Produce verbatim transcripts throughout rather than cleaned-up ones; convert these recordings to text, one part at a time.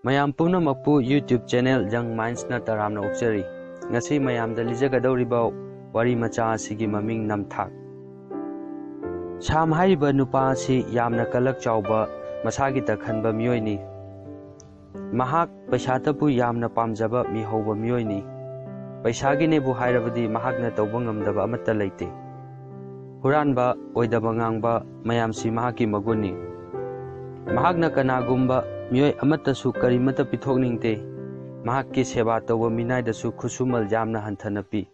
ꯃꯌꯥꯝ ꯄꯨꯝꯅꯃꯛꯄꯨ YouTube channel Young Mindsꯅ ꯇꯔꯥꯝꯅ ꯑꯣꯛꯆꯔꯤ꯫ ꯉꯁꯤ ꯃꯌꯥꯝꯗ ꯂꯤꯖꯒꯗꯧꯔꯤꯕ ꯋꯥꯔꯤ ꯃꯆꯥ ꯑꯁꯤꯒꯤ ꯃꯃꯤꯡ ꯅꯝꯊꯥꯛ꯫ ꯁꯥꯝ ꯍꯥꯏꯔꯤꯕ ꯅꯨꯄꯥ ꯑꯁꯤ ꯌꯥꯝꯅ ꯀꯂꯛ ꯆꯥꯎꯕ, ꯃꯁꯥꯒꯤꯇ ꯈꯟꯕ ꯃꯤꯑꯣꯏꯅꯤ꯫ ꯃꯍꯥꯛ ꯄꯩꯁꯥꯇꯕꯨ ꯌꯥꯝꯅ ꯄꯥꯝꯖꯕ ꯃꯤꯍꯧꯕ ꯃꯤꯑꯣꯏꯅꯤ꯫ ꯄꯩꯁꯥꯒꯤꯅꯦꯕꯨ ꯍꯥꯏꯔꯕꯗꯤ ꯃꯍꯥꯛꯅ ꯇꯧꯕ ꯉꯝꯗꯕ ꯑꯃꯠꯇ ꯂꯩꯇꯦ꯫ ꯍꯨꯔꯥꯟꯕ, ꯑꯣꯏꯗꯕ ꯉꯥꯡꯕ ꯃꯌꯥꯝꯁꯤ ꯃꯍꯥꯛꯀꯤ ꯃꯒꯨꯟꯅꯤ꯫ ꯃꯍꯥꯛꯅ ꯀꯅꯥꯒꯨꯝꯕ ꯃꯤꯑꯣꯏ ꯑꯃꯠꯇꯁꯨ ꯀꯔꯤꯃꯠꯇ ꯄꯤꯊꯣꯛꯅꯤꯡꯗꯦ꯫ ꯃꯍꯥꯛꯀꯤ ꯁꯦꯕꯥ ꯇꯧꯕ ꯃꯤꯅꯥꯏꯗꯁꯨ ꯈꯨꯠꯁꯨꯃꯜ ꯌꯥꯝꯅ ꯍꯟꯊꯅ ꯄꯤ꯫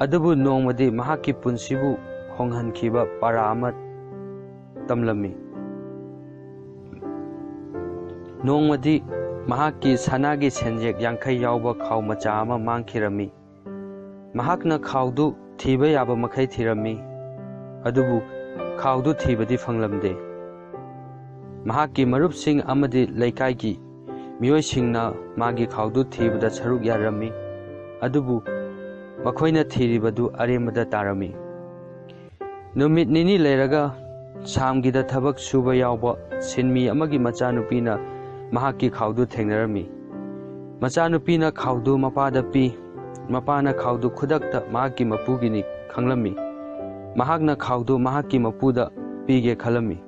ꯑꯗꯨꯕꯨ ꯅꯣꯡꯃꯗꯤ ꯃꯍꯥꯛꯀꯤ ꯄꯨꯟꯁꯤꯕꯨ ꯍꯣꯡꯍꯟꯈꯤꯕ ꯄꯔꯥ ꯑꯃ ꯇꯝꯂꯝꯃꯤ꯫ ꯅꯣꯡꯃꯗꯤ ꯃꯍꯥꯛꯀꯤ ꯁꯅꯥꯒꯤ ꯁꯦꯟꯖꯦꯛ ꯌꯥꯡꯈꯩ ꯌꯥꯎꯕ ꯈꯥꯎ ꯃꯆꯥ ꯑꯃ ꯃꯥꯡꯈꯤꯔꯝꯃꯤ꯫ ꯃꯍꯥꯛꯅ ꯈꯥꯎꯗꯨ ꯊꯤꯕ ꯌꯥꯕ ꯃꯈꯩ ꯊꯤꯔꯝꯃꯤ, ꯑꯗꯨꯕꯨ ꯈꯥꯎꯗꯨ ꯊꯤꯕꯗꯤ ꯐꯪꯂꯝꯗꯦ꯫ ꯃꯍꯥꯛꯀꯤ ꯃꯔꯨꯞꯁꯤꯡ ꯑꯃꯗꯤ ꯂꯩꯀꯥꯏꯒꯤ ꯃꯤꯑꯣꯏꯁꯤꯡꯅ ꯃꯥꯒꯤ ꯈꯥꯎꯗꯨ ꯊꯤꯕꯗ ꯁꯔꯨꯛ ꯌꯥꯔꯝꯃꯤ, ꯑꯗꯨꯕꯨ ꯃꯈꯣꯏꯅ ꯊꯤꯔꯤꯕꯗꯨ ꯑꯔꯦꯝꯕꯗ ꯇꯥꯔꯝꯃꯤ꯫ ꯅꯨꯃꯤꯠ ꯅꯤꯅꯤ ꯂꯩꯔꯒ ꯁꯥꯝꯒꯤꯗ ꯊꯕꯛ ꯁꯨꯕ ꯌꯥꯎꯕ ꯁꯤꯟꯃꯤ ꯑꯃꯒꯤ ꯃꯆꯥꯅꯨꯄꯤꯅ ꯃꯍꯥꯛꯀꯤ ꯈꯥꯎꯗꯨ ꯊꯦꯡꯅꯔꯝꯃꯤ꯫ ꯃꯆꯥꯅꯨꯄꯤꯅ ꯈꯥꯎꯗꯨ ꯃꯄꯥꯗ ꯄꯤ꯫ ꯃꯄꯥꯅ ꯈꯥꯎꯗꯨ ꯈꯨꯗꯛꯇ ꯃꯍꯥꯛꯀꯤ ꯃꯄꯨꯒꯤꯅꯤ ꯈꯪꯂꯝꯃꯤ꯫ ꯃꯍꯥꯛꯅ ꯈꯥꯎꯗꯨ ꯃꯍꯥꯛꯀꯤ ꯃꯄꯨꯗ ꯄꯤꯒꯦ ꯈꯜꯂꯝꯃꯤ꯫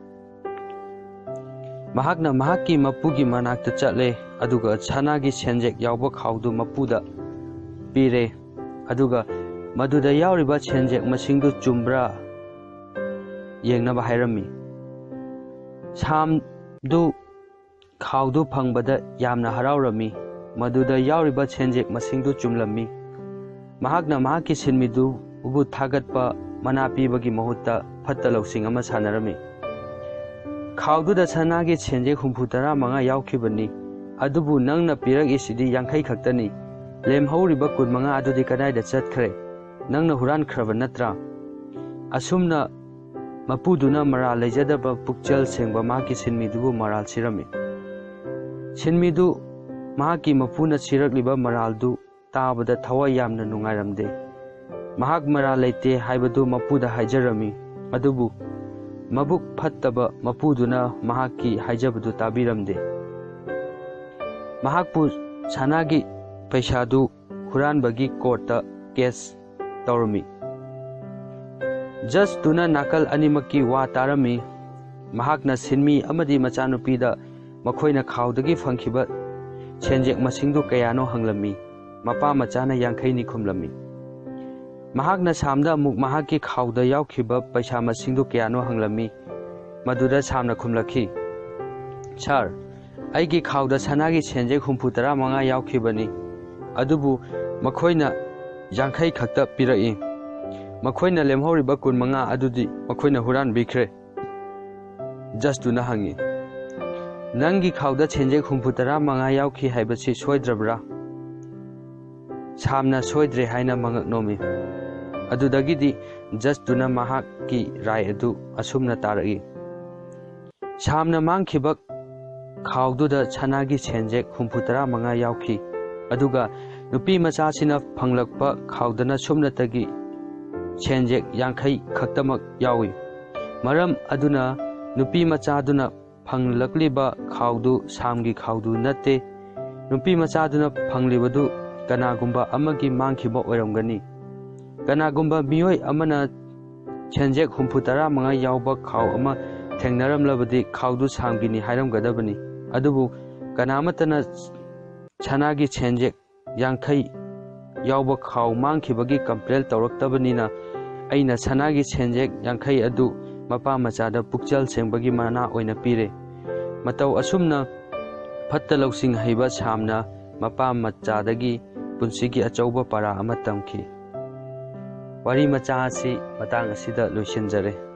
ꯃꯍꯥꯛꯅ ꯃꯍꯥꯛꯀꯤ ꯃꯄꯨꯒꯤ ꯃꯅꯥꯛꯇ ꯆꯠꯂꯦ, ꯑꯗꯨꯒ ꯁꯅꯥꯒꯤ ꯁꯦꯟꯖꯦꯛ ꯌꯥꯎꯕ ꯈꯥꯎꯗꯨ ꯃꯄꯨꯗ ꯄꯤꯔꯦ, ꯑꯗꯨꯒ ꯃꯗꯨꯗ ꯌꯥꯎꯔꯤꯕ ꯁꯦꯟꯖꯦꯛ ꯃꯁꯤꯡꯗꯨ ꯆꯨꯝꯕ꯭ꯔꯥ ꯌꯦꯡꯅꯕ ꯍꯥꯏꯔꯝꯃꯤ꯫ ꯁꯥꯝꯗꯨ ꯈꯥꯎꯗꯨ ꯐꯪꯕꯗ ꯌꯥꯝꯅ ꯍꯔꯥꯎꯔꯝꯃꯤ꯫ ꯃꯗꯨꯗ ꯌꯥꯎꯔꯤꯕ ꯁꯦꯟꯖꯦꯛ ꯃꯁꯤꯡꯗꯨ ꯆꯨꯝꯂꯝꯃꯤ꯫ ꯃꯍꯥꯛꯅ ꯃꯍꯥꯛꯀꯤ ꯁꯤꯟꯃꯤꯗꯨꯕꯨ ꯊꯥꯒꯠꯄ ꯃꯅꯥ ꯄꯤꯕꯒꯤ ꯃꯍꯨꯠꯇ ꯐꯠꯇ ꯂꯧꯁꯤꯡ ꯑꯃ ꯁꯥꯟꯅꯔꯝꯃꯤ꯫ "ꯈꯥꯎꯗꯨꯗ ꯁꯅꯥꯒꯤ ꯁꯦꯟꯖꯦꯛ ꯍꯨꯝꯐꯨ ꯇꯔꯥ ꯃꯉꯥ ꯌꯥꯎꯈꯤꯕꯅꯤ, ꯑꯗꯨꯕꯨ ꯅꯪꯅ ꯄꯤꯔꯛꯏꯁꯤꯗꯤ ꯌꯥꯡꯈꯩ ꯈꯛꯇꯅꯤ꯫ ꯂꯦꯝꯍꯧꯔꯤꯕ ꯀꯨꯟꯃꯉꯥ ꯑꯗꯨꯗꯤ ꯀꯗꯥꯏꯗ ꯆꯠꯈ꯭ꯔꯦ? ꯅꯪꯅ ꯍꯨꯔꯥꯟꯈ꯭ꯔꯕ ꯅꯠꯇ꯭ꯔꯥ?" ꯑꯁꯨꯝꯅ ꯃꯄꯨꯗꯨꯅ ꯃꯔꯥꯜ ꯂꯩꯖꯗꯕ ꯄꯨꯛꯆꯦꯜ ꯁꯦꯡꯕ ꯃꯍꯥꯛꯀꯤ ꯁꯤꯟꯃꯤꯗꯨꯕꯨ ꯃꯔꯥꯜ ꯁꯤꯔꯝꯃꯤ꯫ ꯁꯤꯟꯃꯤꯗꯨ ꯃꯍꯥꯛꯀꯤ ꯃꯄꯨꯅ ꯁꯤꯔꯛꯂꯤꯕ ꯃꯔꯥꯜꯗꯨ ꯇꯥꯕꯗ ꯊꯋꯥꯏ ꯌꯥꯝꯅ ꯅꯨꯡꯉꯥꯏꯔꯝꯗꯦ꯫ ꯃꯍꯥꯛ ꯃꯔꯥꯜ ꯂꯩꯇꯦ ꯍꯥꯏꯕꯗꯨ ꯃꯄꯨꯗ ꯍꯥꯏꯖꯔꯝꯃꯤ, ꯑꯗꯨꯕꯨ ꯃꯕꯨꯛ ꯐꯠꯇꯕ ꯃꯄꯨꯗꯨꯅ ꯃꯍꯥꯛꯀꯤ ꯍꯥꯏꯖꯕꯗꯨ ꯇꯥꯕꯤꯔꯝꯗꯦ꯫ ꯃꯍꯥꯛꯄꯨ ꯁꯅꯥꯒꯤ ꯄꯩꯁꯥꯗꯨ ꯍꯨꯔꯥꯟꯕꯒꯤ ꯀꯣꯔꯠꯇ ꯀꯦꯁ ꯇꯧꯔꯝꯃꯤ꯫ ꯖꯖꯇꯨꯅ ꯅꯥꯀꯜ ꯑꯅꯤꯃꯛꯀꯤ ꯋꯥ ꯇꯥꯔꯝꯃꯤ꯫ ꯃꯍꯥꯛꯅ ꯁꯤꯟꯃꯤ ꯑꯃꯗꯤ ꯃꯆꯥꯅꯨꯄꯤꯗ ꯃꯈꯣꯏꯅ ꯈꯥꯎꯗꯒꯤ ꯐꯪꯈꯤꯕ ꯁꯦꯟꯖꯦꯛ ꯃꯁꯤꯡꯗꯨ ꯀꯌꯥꯅꯣ ꯍꯪꯂꯝꯃꯤ꯫ ꯃꯄꯥ ꯃꯆꯥꯅ ꯌꯥꯡꯈꯩꯅꯤ ꯈꯨꯝꯂꯝꯃꯤ꯫ ꯃꯍꯥꯛꯅ ꯁꯥꯝꯗ ꯑꯃꯨꯛ ꯃꯍꯥꯛꯀꯤ ꯈꯥꯎꯗ ꯌꯥꯎꯈꯤꯕ ꯄꯩꯁꯥ ꯃꯁꯤꯡꯗꯨ ꯀꯌꯥꯅꯣ ꯍꯪꯂꯝꯃꯤ꯫ ꯃꯗꯨꯗ ꯁꯥꯝꯅ ꯈꯨꯝꯂꯛꯈꯤ, "ꯁꯥꯔ, ꯑꯩꯒꯤ ꯈꯥꯎꯗ ꯁꯅꯥꯒꯤ ꯁꯦꯟꯖꯦꯛ ꯍꯨꯝꯐꯨ ꯇꯔꯥ ꯃꯉꯥ ꯌꯥꯎꯈꯤꯕꯅꯤ, ꯑꯗꯨꯕꯨ ꯃꯈꯣꯏꯅ ꯌꯥꯡꯈꯩ ꯈꯛꯇ ꯄꯤꯔꯛꯏ꯫ ꯃꯈꯣꯏꯅ ꯂꯦꯝꯍꯧꯔꯤꯕ ꯀꯨꯟ ꯃꯉꯥ ꯑꯗꯨꯗꯤ ꯃꯈꯣꯏꯅ ꯍꯨꯔꯥꯟꯕꯤꯈ꯭ꯔꯦ"꯫ ꯖꯖꯇꯨꯅ ꯍꯪꯉꯤ, "ꯅꯪꯒꯤ ꯈꯥꯎꯗ ꯁꯦꯟꯖꯦꯛ ꯍꯨꯝꯐꯨ ꯇꯔꯥ ꯃꯉꯥ ꯌꯥꯎꯈꯤ ꯍꯥꯏꯕꯁꯤ ꯁꯣꯏꯗ꯭ꯔꯕ꯭ꯔꯥ?" ꯁꯥꯝꯅ ꯁꯣꯏꯗ꯭ꯔꯦ ꯍꯥꯏꯅ ꯃꯉꯛ ꯅꯣꯝꯃꯤ꯫ ꯑꯗꯨꯗꯒꯤꯗꯤ ꯖꯖꯇꯨꯅ ꯃꯍꯥꯛꯀꯤ ꯔꯥꯏ ꯑꯗꯨ ꯑꯁꯨꯝꯅ ꯇꯥꯔꯛꯏ, ꯁꯥꯝꯅ ꯃꯥꯡꯈꯤꯕ ꯈꯥꯎꯗꯨꯗ ꯁꯅꯥꯒꯤ ꯁꯦꯟꯖꯦꯛ ꯍꯨꯝꯐꯨ ꯇꯔꯥ ꯃꯉꯥ ꯌꯥꯎꯈꯤ, ꯑꯗꯨꯒ ꯅꯨꯄꯤ ꯃꯆꯥꯁꯤꯅ ꯐꯪꯂꯛꯄ ꯈꯥꯎꯗꯅ ꯁꯨꯞꯅꯇꯒꯤ ꯁꯦꯟꯖꯦꯛ ꯌꯥꯡꯈꯩ ꯈꯛꯇꯃꯛ ꯌꯥꯎꯏ꯫ ꯃꯔꯝ ꯑꯗꯨꯅ ꯅꯨꯄꯤ ꯃꯆꯥꯗꯨꯅ ꯐꯪꯂꯛꯂꯤꯕ ꯈꯥꯎꯗꯨ ꯁꯥꯝꯒꯤ ꯈꯥꯎꯗꯨ ꯅꯠꯇꯦ꯫ ꯅꯨꯄꯤ ꯃꯆꯥꯗꯨꯅ ꯐꯪꯂꯤꯕꯗꯨ ꯀꯅꯥꯒꯨꯝꯕ ꯑꯃꯒꯤ ꯃꯥꯡꯈꯤꯕ ꯑꯣꯏꯔꯝꯒꯅꯤ꯫ ꯀꯅꯥꯒꯨꯝꯕ ꯃꯤꯑꯣꯏ ꯑꯃꯅ ꯁꯦꯟꯖꯦꯛ ꯍꯨꯝꯐꯨ ꯇꯔꯥ ꯃꯉꯥ ꯌꯥꯎꯕ ꯈꯥꯎ ꯑꯃ ꯊꯦꯡꯅꯔꯝꯂꯕꯗꯤ ꯈꯥꯎꯗꯨ ꯁꯥꯝꯒꯤꯅꯤ ꯍꯥꯏꯔꯝꯒꯗꯕꯅꯤ꯫ ꯑꯗꯨꯕꯨ ꯀꯅꯥꯃꯠꯇꯅ ꯁꯅꯥꯒꯤ ꯁꯦꯟꯖꯦꯛ ꯌꯥꯡꯈꯩ ꯌꯥꯎꯕ ꯈꯥꯎ ꯃꯥꯡꯈꯤꯕꯒꯤ ꯀꯝꯄ꯭ꯂꯦꯟ ꯇꯧꯔꯛꯇꯕꯅꯤꯅ ꯑꯩꯅ ꯁꯅꯥꯒꯤ ꯁꯦꯟꯖꯦꯛ ꯌꯥꯡꯈꯩ ꯑꯗꯨ ꯃꯄꯥ ꯃꯆꯥꯗ ꯄꯨꯛꯆꯦꯜ ꯁꯦꯡꯕꯒꯤ ꯃꯅꯥ ꯑꯣꯏꯅ ꯄꯤꯔꯦ꯫ ꯃꯇꯧ ꯑꯁꯨꯝꯅ ꯐꯠꯇ ꯂꯧꯁꯤꯡ ꯍꯩꯕ ꯁꯥꯝꯅ ꯃꯄꯥ ꯃꯆꯥꯗꯒꯤ ꯄꯨꯟꯁꯤꯒꯤ ꯑꯆꯧꯕ ꯄꯔꯥ ꯑꯃ ꯇꯝꯈꯤ꯫ ꯋꯥꯔꯤ ꯃꯆꯥ ꯑꯁꯤ ꯃꯇꯥꯡ ꯑꯁꯤꯗ ꯂꯣꯏꯁꯤꯟꯖꯔꯦ꯫